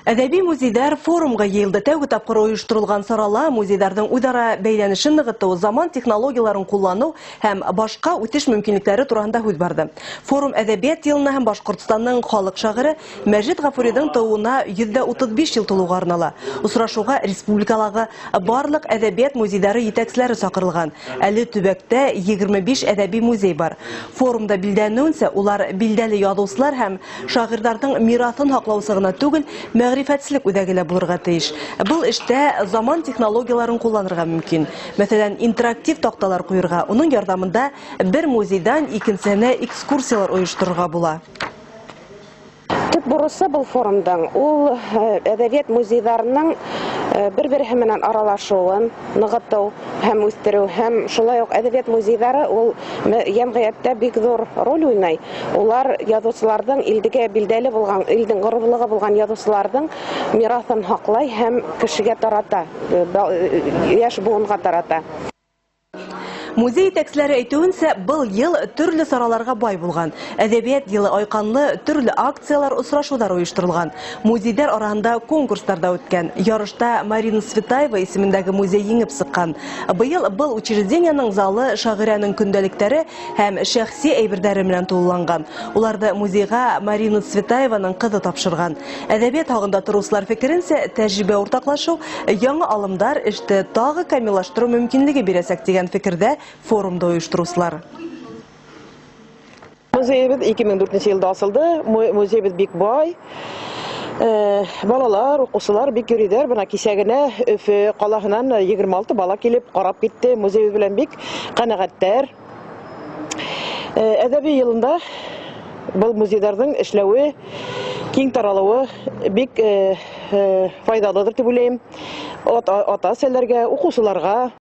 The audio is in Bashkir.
Әҙәби музейҙар форумға йыйылды. Тәүге тапҡыр ойошторолған сарала музейҙарҙың үҙ-ара бәйләнешен нығытыу, заман технологияларын ҡулланыу һәм башҡа үҫеш мөмкинлектәре тураһында һүҙ барҙы. Форум әҙәбиәт йылына һәм Башҡортостандың халыҡ шағиры Мәжит Ғафуриҙың тыуыуына 135 йыл тулыуға арнала. Осрашыуға республикалағы барлыҡ әҙәбиәт музейҙары етәкселәре саҡырылған. Әле төбәктә 25 әҙәби музей бар. Форумда билдәләнеүенсә, улар билдәле яҙыусылар һәм шағирҙарҙың мираҫын һаҡлаусы ғына түгел, мәғрифәтселек үҙәге лә булырға тейеш. Был эштә заман технологияларын ҡулланырға мөмкин. Мәҫәлән, интерактив таҡталар ҡуйырға, уның ярҙамында бер музейҙан икенсеһенә экскурсиялар ойошторорға була. Төп бурысы был форумдың ул әҙәбиәт музейҙарының бер-береһе менән аралашыуын нығытыу һәм үҫтереү, һәм шулай уҡ әҙәбиәт музейҙары ул йәмғиәттә бик ҙур роль уйнай. Улар яҙыусыларҙың илдегә билдәле булған, илдең ғорурлығы булған яҙыусыларҙың мираҫын һаҡлай һәм кешегә тарата, йәш быуынға тарата. Музей етәкселәре әйтеүенсә, был йыл төрлө сараларға бай булған. Әҙәбиәт йылы айҡанлы төрлө акциялар, осрашыуҙар ойошторолған. Музейҙар араһында конкурстар ҙа үткән. Ярышта Марина Цветаева исемендәге музей еңеп сыҡҡан. Быйыл был учреждениеның залы шағирәнең көндәлектәре һәм шәхси әйберҙәре менән тулыланған. Уларҙы музейға Марина Цветаеваның ҡыҙы тапшырған. Әҙәбиәт һағында тороусылар фекеренсә, тәжрибә уртаҡлашыу, яңы алымдар эште тағы камиллаштырыу мөмкинлеге бирәсәк тигән фекерҙә форумды ойоштороусылар. Музейыбыҙ 2004 йылда асылды. Музейыбыҙ бик бай. Балалар, уҡыусылар бик йөрөйҙәр. Бына кисә генә Өфө ҡалаһынан 26 бала килеп ҡарап китте. Музейыбыҙ белән бик ҡәнәғәттәр. Әҙәби йылында был музейҙарҙың эшләүе, киң таралыуы бик файҙалыдыр тип уйлайым. Ата-әсәләргә, уҡыусыларға.